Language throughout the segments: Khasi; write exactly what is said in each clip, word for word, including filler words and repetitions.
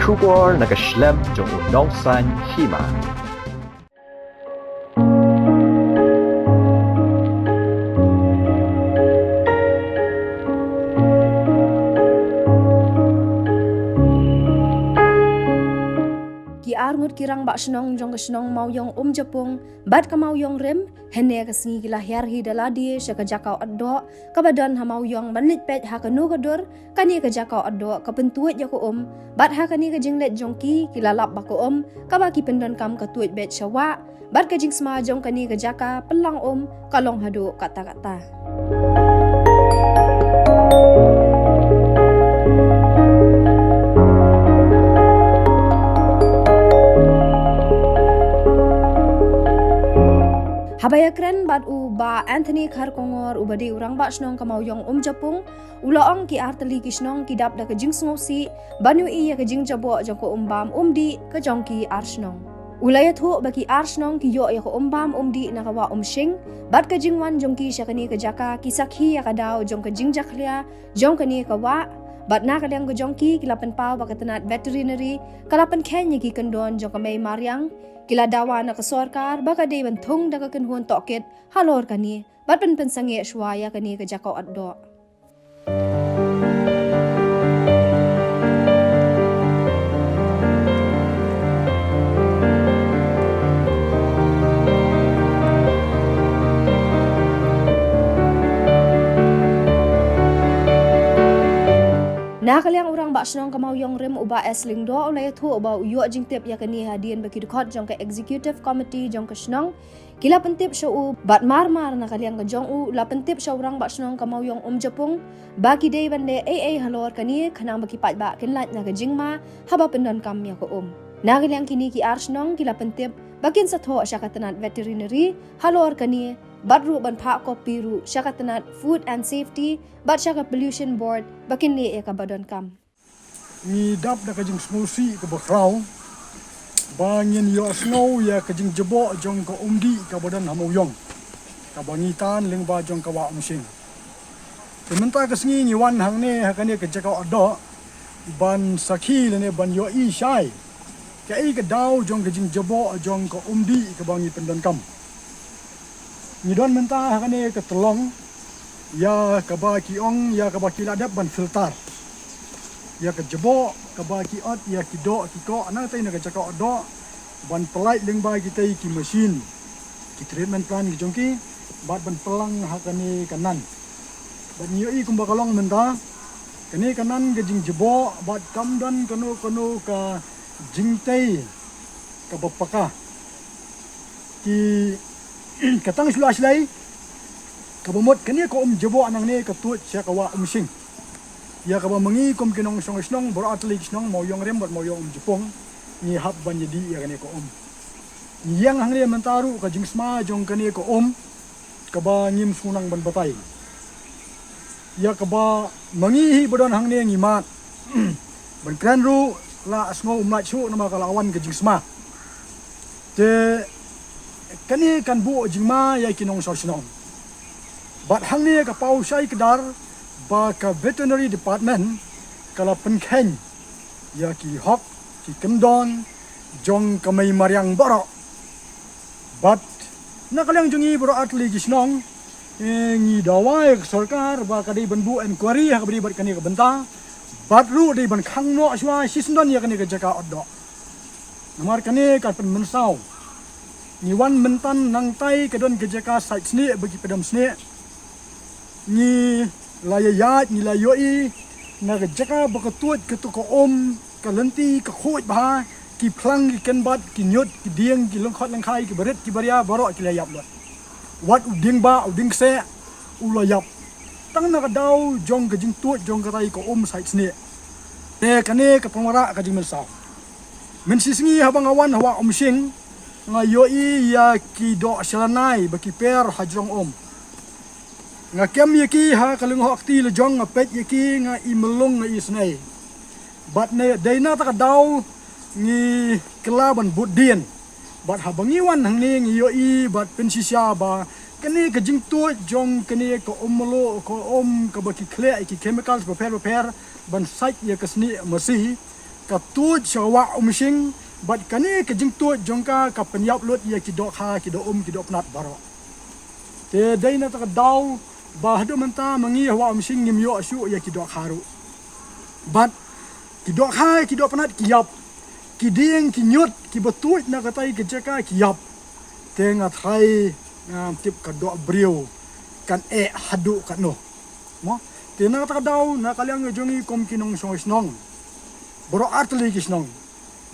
Khubor na ka shlem jong u nongsan hima. Ki arngut ki rangbah shnong jong ka shnong Mawiong Umjapung bad ka Mawiong Rim, hynne ka sngi ki la hiar hi da lade sha ka jaka Otdoh kaba don ha Mawiong ban leit peit ha kano ka dur kane ka jaka Otdoh ka pyntuid ïa ka um, bad ha kane ka jingleit jong ki ki la lap ba ka um kaba ki pyndonkam ka tuid beit sha wah, bad ka jingsma jong kane ka jaka pynlang um ka long haduh katta katta. Haba ïakren bad u Bah Anthony Kharkongor uba dei u rangbah shnong ka Mawiong Umjapung, u la ong ki artylli ki shnong ki dap da ka jingsngewsih ban ïohi ïa ka jingjaboh jong ka um bam um dih ka jong ki ar shnong. U la ïathuh ba ki ar shnong ki ïoh ïa ka um bam um dih na ka wah Umshing, bad ka jingwan jong ki sha kane ka jaka ki sakhi ïa ka daw jong ka jingjakhlia jong kane ka wah, bad na ka liang ka jong ki ki la pynpaw ba ka tnat veterinary ka la pynkheiñ ïa ki kyndon jong ka mei mariang, ki la dawa na ka sorkar ba ka dei ban thung da ka kynhun tohkit halor kane, bad pynpynsangeh shuwa ïa kane ka jaka Otdoh. Na ka liang u rangbah shnong ka Mawiong Rim u Bah S Lyngdoh u la ïathuh ba u ïoh jingtip ïa kane hadien ba ki dkhot jong ka executive committee jong ka shnong ki la pyntip sha u, bad mar mar na ka liang ka jong u la pyntip sha u rangbah shnong ka Mawiong Umjapung ba ki dei ban leh ei ei halor kane khnang ba ki paidbah kin lait na ka jingma haba pyndonkam ïa ka um. Na ka liang kine ki ar shnong ki la pyntip ba kin sa thoh sha ka tnat veterinary halor kane, bad ruh ban phah copy ruh sha ka tnat food and safety bad sha ka pollution board ba kin leh ïa kaba donkam. Ngi dap da ka jingsngewsih kaba khraw ba ngin ïohsngew ïa ka jingjaboh jong ka um dih kaba don ha Mawiong, kaba ngi tan lyngba jong ka wah Umshing. Te mynta ka sngi ngi wan hangne ha kane ka jaka Otdoh ban sakhi lane ban ïohi shai kaei ka daw jong ka jingjaboh jong ka um dih kaba ngi pyndonkam. Ngi don mynta ha kane ka tyllong ïa kaba ki ong, ïa kaba ki la dep ban filter ïa ka jaboh kaba ki ot, ïa ki doh ki koh nangtei na ka jaka Otdoh, ban pynlait lyngba kitei ki machine, ki treatment plant ki jong ki, bad ban pynlang ha kane ka nan. Bad ngi ïohi kumba ka long mynta, kane ka nan ka jingjaboh bad kam don kano kano ka jingtei kaba paka. Ki ka tang shlei shlei kaba mut kane ka um jaboh nangne ka tuid sha ka wah Umshing. Ïa kaba ma ngi kum ki nongshong shnong baroh artylli ki shnong Mawiong Rim bad Mawiong Umjapung ngi hap ban ïadih ïa kane ka um. Ngi ïeng hangne mynta ruh ka jingsma jong kane ka um kaba ngim shu nang ban batai. Ïa kaba ma ngi hi ba don hangne ngi mad. Ban kren ruh la sngew um lait shuh namar ka la wan ka jingsma. Te kane kan buh jingma ïa ki nongshong shnong. Bad hangne ka paw shai kdar ba ka veterinary department ka la pynkheiñ ïa ki hok ki kyndon jong ka mei mariang baroh. Bad na ka liang jong ngi baroh artylli ki shnong, eh, ngi dawa ïa ka sorkar ba ka dei ban buh inquiry ha kaba dei bad kane ka bynta. Bad ruh dei ban khang noh shuwa shisyndon ïa kane ka jaka Otdoh. Namar kane ka pynmynsaw. Ngi wan mynta nangtai ka don ka jaka sait snieh ba ki pdem snieh. Ngi la ïa ïaid, ngi la ïohi na ka jaka ba ka tuid kato ka um, ka lynti ka khuid bha, ki phlang ki kynbat, ki ñiut ki dieng, ki lyngkhot lyngkhai, ki barit ki baria baroh ki la ïap lut. Wat u dieng ba u dieng kseh u la ïap. Tang na ka daw jong ka jingtuid jong katai ka um sait snieh. Te kane ka pynmarah ka jingmynsaw. Mynshisngi haba nga wan ha wah Umshing, nga ïohi ïa ki doh shalynai ba ki per ha jrong um. Nga kem ïa ki ha ka lyngngoh kti la jong, nga peit ïa ki, nga i mlung nga i snei. Bad ne dei na ta ka daw ngi kylla ban bud dien. Bad haba ngi wan hangne ngi ïohi bad pynshisha ba kane ka jingtuid jong kane ka um mluh, ka um kaba ki khleh ïa ki chemicals bapher bapher ban sait ïa ka snieh masi. ka tuid sha Wah Umshing, bad kane ka jingtuid jong ka ka pynïap lut ïa ki dohkha, ki doh um, ki doh pnat baroh. Te dei na kata ka daw ba haduh mynta ma ngi ha Wah Umshing ngim ïoh shuh ïa ki dohkha ruh. Bad ki dohkha, ki doh pnat ki ïap, ki dieng, ki ñiut kiba tuid na katei ka jaka ki ïap. Te nga tharai, ngam tip ka doh briew kan eh haduh katno. Mo, te na kata ka daw na ka liang ka jong ngi kum ki nongshong shnong baroh artylli ki shnong,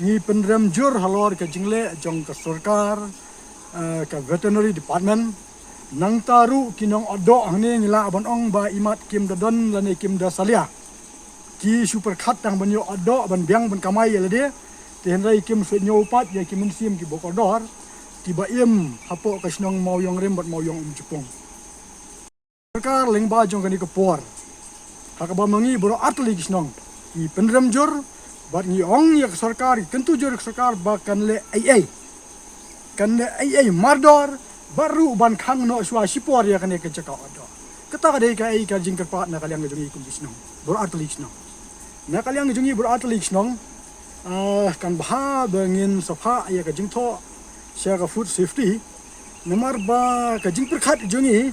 ngi pynrem jur halor ka jingleh jong ka sorkar, eh, ka veterinary department. Nangta ruh ki nongotdoh hangne ngi lah ban ong ba imat kim da don lane kim da salia. Ki shu pyrkhat tang ban ïoh otdoh, ban biang ban kamai ïa lade. Te hynrei kim shu ñiew pat ïa ki mynsiem kiba kordor, kiba im hapoh ka shnong Mawïong Rim bad Mawïong Umjapung. Sorkar lyngba jong kane ka por, ha kaba ma ngi baroh artylli ki shnong ngi pynrem jur, bad ngi ong ïa ka sorkar, ngi kyntu jur ïa ka sorkar ba kan leh ei ei, kan leh ei ei mardor, bad ruh ban khang noh shuwa shipor ïa kane ka jaka otdoh. Kata ka dei kaei ka jingkyrpad na ka liang ka jong ngi kum ki shnong baroh artylli ki shnong. Na ka liang ka jong ngi baroh artylli ki shnong, ah, kan bha ba ngin sa phah ïa ka jingthoh sha ka food safety. Namar ba ka jingpyrkhat jong ngi,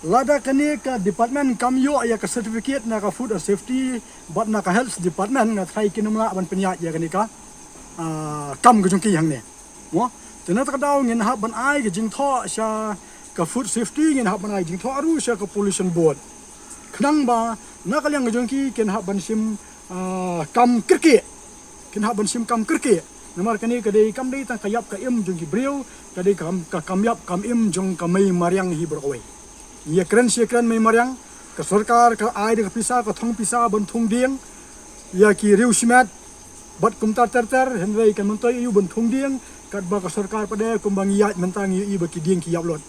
lada kane ka department kam ïoh ïa ka certificate na ka food safety bad na ka health department, nga tharai kin ym lah ban pynïaid ïa kane ka, ah, kam ka jong ki hangne. Mo, te na kata ka daw ngin hap ban ai ka jingthoh sha ka food safety, ngin hap ban ai jingthoh ruh sha ka pollution board. Khnang ba na ka liang ka jong ki kin hap ban shim, ah, kam kyrkieh. Kin hap ban shim kam kyrkieh. Namar kane ka dei, kam dei tang ka ïap ka im jong ki briew, ka dei ka kam, ka kam ïap kam im jong ka mei mariang hi baroh kawei. Ïa kren shi kren mei mariang, ka sorkar ka ai da ka pisa, ka thong pisa ban thung dieng ïa ki riew shimet bad kumta ter ter, hynrei kan myntoi ïa u ban thung dieng, katba ka sorkar pat de kumba ngi ïaid mynta ngi ïohi ba ki dieng ki ïap lut.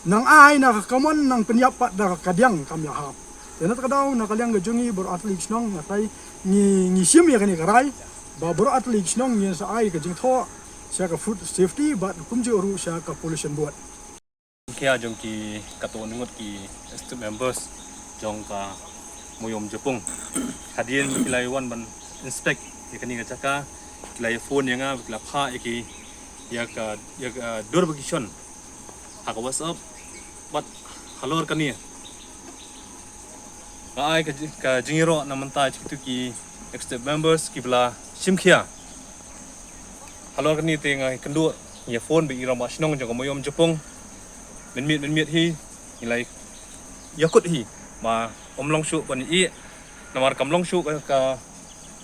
Nang ai na ka kamon, nang pynïap pat da ka dieng kam ïahap. Te na kata ka daw na ka liang ka jong ngi baroh artylli ki shnong, nga tharai ngi, ngi shim ïa kane ka rai ba baroh artylli ki shnong ngin sa ai ka jingthoh sha ka food safety bad kumjuh ruh sha ka pollution board. Khia jong ki katto ngut ki staff members jong ka Mawïong Umjapung. Hadien ki la wan ban inspect ïa kane ka jaka, ki la ïa phone ïa nga, ki la phah ïa ki, ïa ka, ïa ka dur ba ki shon ha ka WhatsApp. Bad halor kane nga ai ka ji-, ka jingïaroh na mynta ïa kito ki staff members kiba la shim khia. Halor kane te nga kynduh ïa phone bad i rangbah shnong jong ka Mawïong Umjapung. Mynmiet mynmiet hi ngi la ïakut hi ba ym long shuh ban ïeh, namar kam long shuh ka, ka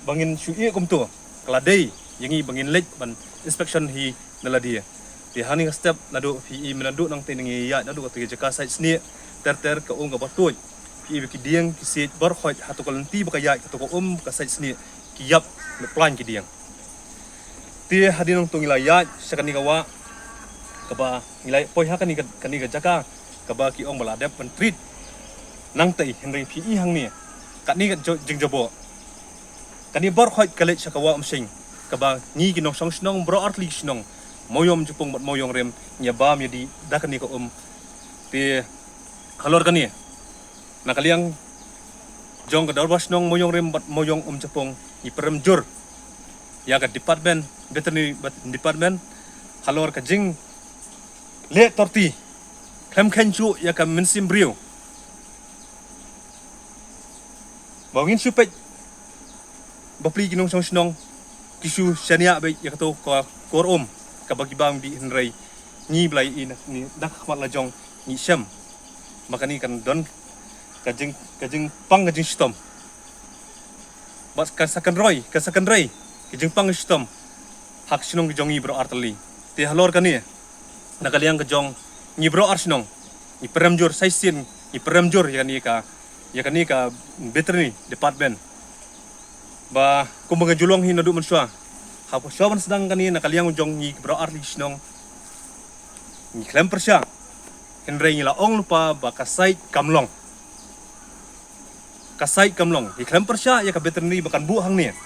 ba ngin shu ïeh kumto. Ka la dei ïa ngi ba ngin leit ban inspection hi na lade. Te hangne ka step naduh phi i mynta naduh nangtei ngi ïaid naduh kata ka jaka sait snieh ter ter, ka um kaba tuid. Phi i ba ki dieng ki siej baroh khoit, hato ka lynti ba ka ïaid, hato ka um ka sait snieh, ki ïap, la plan ki dieng. Te hadien nangta ngi la ïaid sha kane ka wah kaba ngi la poi ha kane ka, kane ka jaka kaba ki ong ba la dep ban treat. Nangtei hynrei phi i hangne kane ka jo-, jingjaboh. Kane baroh khoit ka leit sha ka Wah Umshing kaba ngi ki nongshong shnong baroh artylli ki shnong, Mawïong Umjapung bad Mawïong Rim, ngi ïa bam ïa dih da kane ka um. Te halor kane na ka liang jong ka dorbar shnong Mawïong Rim bad Mawïong Umjapung ngi pyrem jur ïa ka department, veterinary department, halor ka jingleh torti khlem kheiñ shuh ïa ka mynsiem briew. Ba ngin shu peit bapli ki nongshong shnong ki shu shaniah beit ïa kato ka kor um kaba ki bam bih, hynrei ngi ba la i na, ni na ka khmat la jong ngi shem ba kane kan don ka jing, ka jingpang ka jingshitom. Bad ka sa kynroi, ka sa kynroi ka jingpang ka jingshitom ha ka shnong ka jong ngi baroh artylli. Te halor kane na ka liang ka jong ngi baroh ar shnong ngi pyrem jur, sa shisien ngi pyrem jur ïa kane ka, ïa kane ka veterinary department. Ba kumba nga ju ong hi naduh mynshuwa, haba shuwa ban sdang kane na ka liang jong ngi baroh artylli ki shnong ngi khlem pyrshah, hynrei ngi la ong lypa ba ka sait kam long. Ka sait kam long. Ngi khlem pyrshah ïa ka veterinary ba kan buh hangne.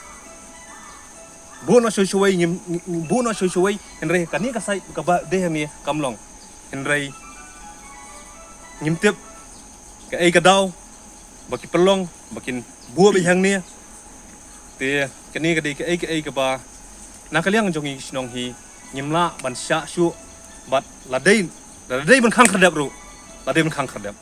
Buh noh shawei shawei, ngim, ngim buh noh shawei shawei, hynrei kane ka sait kaba dei hangne kam long. Hynrei ngim tip kaei ka daw ba ki pynlong ba kin buh beit hangne. Te kane ka dei kaei kaei kaba na ka liang jong ngi ki shnong hi ngim lah ban shah shuh bad la dei, la dei ban khang khyrdep ruh, la dei ban khang khyrdep.